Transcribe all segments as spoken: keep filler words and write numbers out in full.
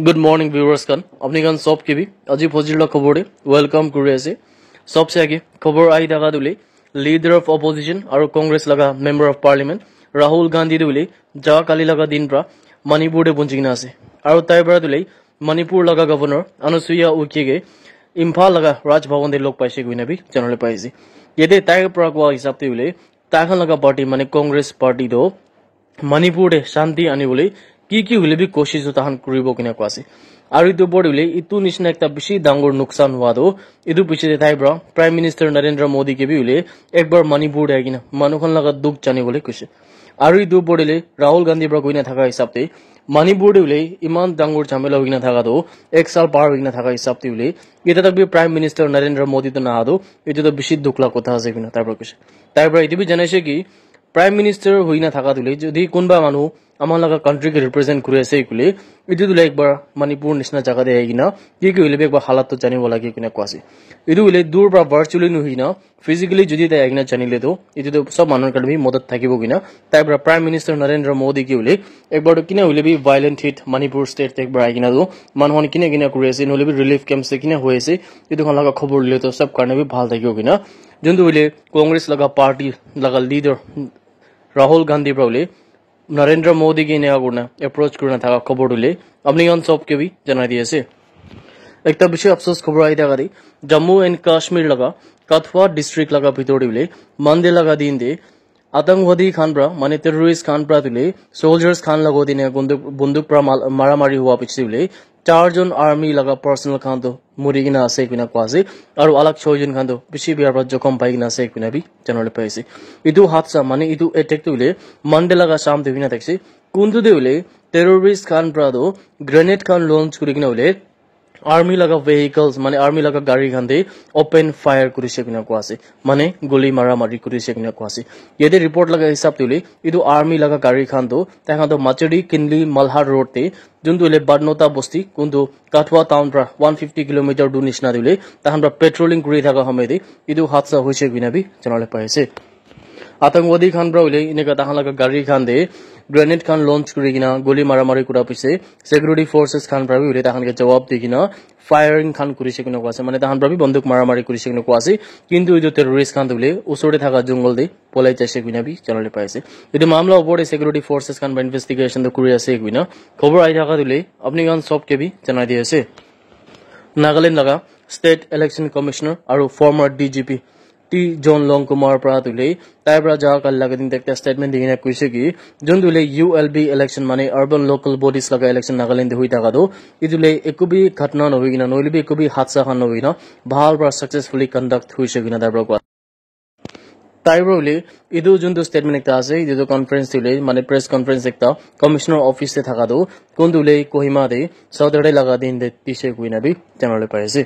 Good morning, viewers khan. Apni khan sob ke bhi aji phojir la khobor de welcome kuri ase. Sob se age khobor ahi thaka tu le, leader of opposition aru Congress laga member of parliament Rahul Gandhi tu le ja kali laga din pra Manipur de punchi kena ase. Aru tai pra tu le Manipur laga governor Anusuiya Uikey ke Imphal laga Raj Bhavan de log paise koina bi janale paise. Yate tai pra koa hisab te hoile, tai khan laga party mane Congress party toh Manipur te shanti anibole ki ki hoile bi koshish toh tahan kuribo kina koa ase. Aru etu opor te hoile etu nishina ekta bishi dangor nuksan hua toh etu piche te tai pra Prime Minister Narendra Modi ke bi hoile ekbar Manipur te ahi kena manu khan laga dukh janibole koise. Aru etu opor te hoile Rahul Gandhi pra koina thaka hisab te Manipur te hoile iman dangor jhamela hoikena thaka toh ek saal par hoikena thaka hisab te hoile eta tak bi Prime Minister Narendra Modi toh naha toh etu toh bishi dukh la kotha ase koina tai pra koise. Tai pra etu bi janaise ki Prime Minister hoina thaka tu le jodi kunba manu ama laga country ke represent kuri ase koile, etu tu le ekbar Manipur nishina jaga te ahi kena ki ki hoile bi ekbar halat toh janibo lage koina koa ase. Etu hoile dur pra virtually nohoi kena physically jodi tai ahi kena janile toh etu toh sob manu karne bi madad thakibo koina tai pra Prime Minister Narendra Modi ke hoile ekbar toh kina hoile bi violent hit Manipur state te ekbar ahi kena toh manu khan kina kina kuri ase, nohole bi relief camps te kina hoi ase, etu khan laga khobor lile toh sob karne bi bhal thakibo koina. Juntu hoile Congress laga party laga leader Rahul Gandhi pra hoile Narendra Modi ke eneka kurina approach kurina thaka khobor tu le apni khan sob ke bi janai di ase. Ekta bishi afsos khobor ahi thaka de Jammu and Kashmir laga Kathua district laga bitor te hoile Monday laga din te atangwadi khan pra mane terrorist khan pra tu le soldiers khan lago dine bunduk bunduk pra mal- mara mari hua piche hoile char jon army laga personnel khan toh muri kena ase koina koa ase, aru alag choi jon khan toh bishi bia pra jokhom pai kena ase koina bi janabole pai ase. Etu hadsa mane etu attack tu hoile Monday laga sham te hoina thakise. Kuntu te hoile terrorist khan pra toh grenade khan launch kuri kena hoile army laga vehicles mane army laga gari khan te open fire kurise koina koa ase, mane guli mara mari kurise koina koa ase. Yate report laga hisab te hoile etu army laga gari khan toh tai khan toh Machari Kinli Malhar road te juntu hoile Badnota bosti kuntu Kathua town pra one fifty kilometer dur nishina te hoile tai khan pra patrolling kuri thaka homoy te etu hadsa hoise koina bi janabole pai ase. Atangwadi khan pra hoile eneka tai khan laga gari khan te grenade khan launch kuri kena guli mara mari kura piche security forces khan pra bi hoile tai khan ke jawab di kena firing khan kurise koina koa ase, mane tai khan pra bi bunduk mara mari kurise koina koa ase. Kintu etu terrorist khan tu hoile usor te thaka jungle te polai jaise koina bi janabole pai ase. Etu mamla opor te security forces khan pra investigation toh kuri ase koina khobor ahi thaka tu hoile apni khan sob ke bi janai di ase. Nagaland laga State Election Commissioner aru former D G P T John Long Kumar pra tu hoile tai pra ja kali laga din te ekta statement di kena koise ki juntu hoile U L B election mane urban local bodies laga election Nagaland te hoi thaka toh etu hoile eku bi ghatna nohoi kena nohole bi eku bi hadsa khan nohoi kena bhal pra successfully conduct hoise koina tai pra koa. Tai pra hoile etu juntu statement ekta ase etu toh conference te hoile mane press conference ekta commissioner office te thaka toh kuntu hoile Kohima te Saturday laga din te dise koina bi janabole pai ase.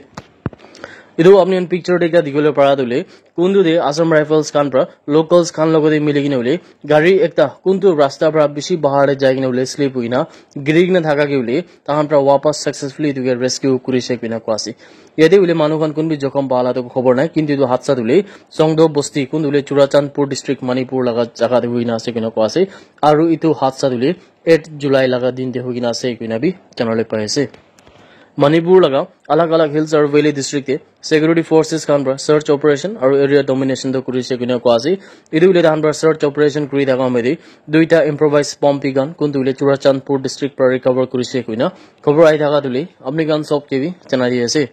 Etu apni khan picture te ekta dikhi bole para tu hoile kuntu te Assam Rifles khan pra locals khan logot te mili kena hoile gari ekta kuntu rasta pra bishi bahar te jai kena hoile slip hoi kena giri kena thaka ke hoile tai khan pra wapas successfully etu ke rescue kurise koina koa ase. Yate hoile manu khan kun bi jokhom pa la toh khobor nai, kintu etu hadsa tu hoile Songdo bosti kuntu hoile Churachandpur district Manipur laga jaga te hoi kena ase koina koa ase. Aru etu hadsa tu hoile eight July laga din te hoi kena ase koina bi janabole pai ase. Manipur laga alag alag hills aru valley district te security forces khan pra search operation aru area domination toh kurise koina koa ase. Etu hoile tai khan pra search operation kuri thaka homoy te duita improvised pump gun kuntu hoile Churachandpur district pra recover kurise koina khobor ahi thaka tu hoile apni khan sob ke bi janai di ase.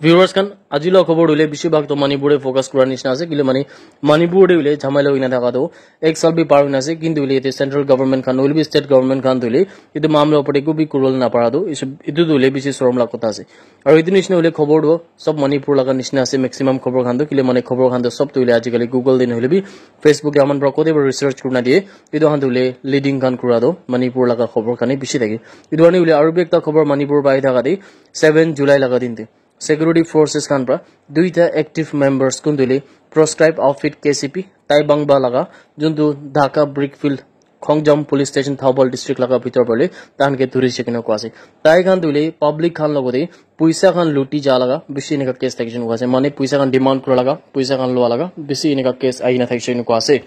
Viewers khan, aji la khobor hoile bishi bhag toh Manipur te focus kura nishina ase, kile mane Manipur te hoile jhamela hoina thaka toh ek saal bi par hoina ase, kintu hoile yate central government khan hoile bi state government khan tu hoile etu mamla opor te eku bi kuribole napara toh etu tu hoile bishi sorom la kotha ase. Aru etu nishina hoile khobor toh sob Manipur laga nishina ase, maximum khobor khan toh, kile mane khobor khan toh sob tu hoile ajikali Google te nohoile bi Facebook te aman pra kote pra research kurina diye, etu khan tu hoile leading khan kura toh Manipur laga khobor khan he bishi thake. Etu karne hoile aru bi ekta khobor Manipur pra ahi thaka te seven July laga din te security forces khan pra duita active members kuntu hoile proscribed outfit K C P Taibangba laga juntu Dhaka Brickfield Khongjam Police Station Thoubal District laga bitor pale tai khan ke dhuri shikina koa ase. Tai khan tu hoile public khan logote puisa khan luti ja laga bishi enika case thakishe koa ase. Mane puisa khan demand kura laga, puisa khan lua laga bishi enika case ahina thakishe koa ase.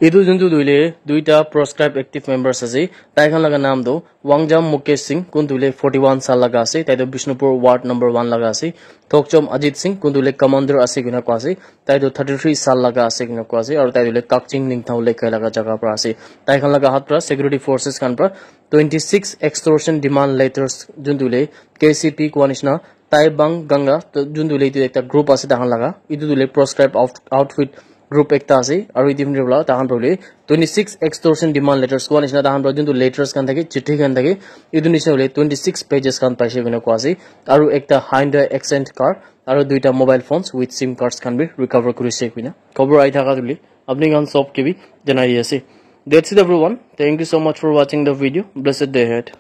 Etu juntu tu hoile duita proscribed active members ase, tai khan laga naam tu Wangjam Mukesh Singh, kuntu hoile forty one saal laga ase, tai tu Bishnupur ward number one laga ase. Thokchom Ajit Singh, kuntu hoile commander ase koina koa ase, tai tu thirty three saal laga ase koina koa ase, aru tai tu hoile Kakching Ningthau Lekhai laga jaga para ase. Tai khan laga hath para security forces khan para twenty six extortion demand letters, juntu hoile K C P koa nishina, Taibang Ganga, to juntu hoile etu ekta group ase tahan laga, etu tu hoile proscribed out-, outfit group ekta ase, aru etu hoile tahan para hoile twenty six extortion demand letters koa nishina tahan para juntu letters khan thake, chithi khan thake, etu nishina hoile twenty six pages khan paise koina koa ase, aru ekta Hyundai Accent car, aru duita mobile phones with sim cards khan bi recover kurise koina khobor ahi thaka tu hoile apni khan sob ke bi janai di ase. That's it everyone. Thank you so much for watching the video. Blessed day ahead.